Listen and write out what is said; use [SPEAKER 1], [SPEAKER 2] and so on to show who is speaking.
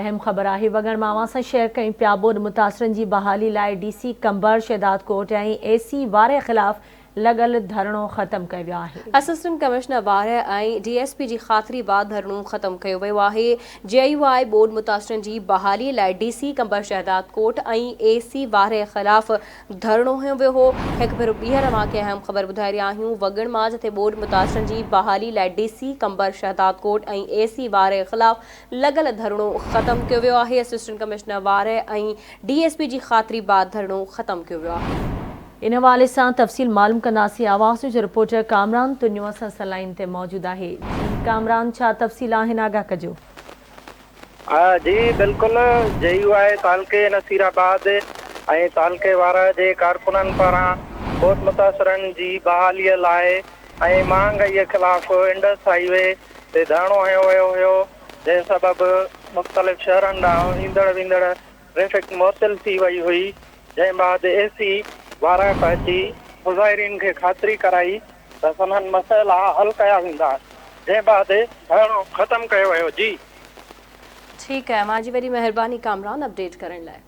[SPEAKER 1] اهم خبر آهي وڳڻ مان اوهان سان شيئر ڪيون پيا ٻوڏ متاثرن جي بحالي لاء ڊي سي قمبر شهدادڪوٽ ۽ اي سي وارهه خلاف لڳل ڌرڻو ختم ڪيو ويو آهي.
[SPEAKER 2] Assistant commissioner Warah ۽ D S P جي خاطري بعد ڌرڻو ختم ڪيو ويو آهي. جي يو آء ٻوڏ متاثرن جي بحالي لاء ڊي سي قمبر شهدادڪوٽ ۽ اي سي وارهه خلاف ڌرڻو هنيو ويو هو. هڪ ڀيرو ٻيهر اوهان کي اهم خبر ٻڌائي رهيا آهيون وڳڻ مان جتي ٻوڏ متاثرن جي بحالي لاء ڊي سي قمبر شهدادڪوٽ ۽ اي سي وارهه خلاف لڳل ڌرڻو ختم ڪيو ويو آهي، assistant commissioner Warah ۽ D S P جي خاطري بعد ڌرڻو ختم ڪيو ويو آهي.
[SPEAKER 1] ان حوالي سان تفصيل معلوم ڪنداسين، آواز نيوز جو رپورٽر ڪامران تنيو اسان سان لائين تي موجود آهي، جي ڪامران ڇا تفصيل آهن آگاهه ڪجو.
[SPEAKER 3] جي بلڪل جي يو آء تعلقي نصير آباد ۽ تعلقي وارهه جي ڪارڪنن پاران ٻوڏ متاثرن جي بحالي لاء ۽ مهانگائي خلاف انڊس هائي وي تي ڌرڻو هنيو ويو هيو، جنهن سبب مختلف شهرن ڏانهن ايندڙ ويندڙ ٽريفڪ معطل ٿي وئي هئي، جنهن بعد اي سي وارهه پهچي مظاهرين کي خاطري ڪرائي ته سندن مسئلا حل ڪيا ويندا، جنهن بعد ڌرڻو ختم ڪيو ويو. جي.
[SPEAKER 2] ٺيڪ آهي اوهان جي وڏي مهرباني ڪامران اپڊيٽ ڪرڻ لاء.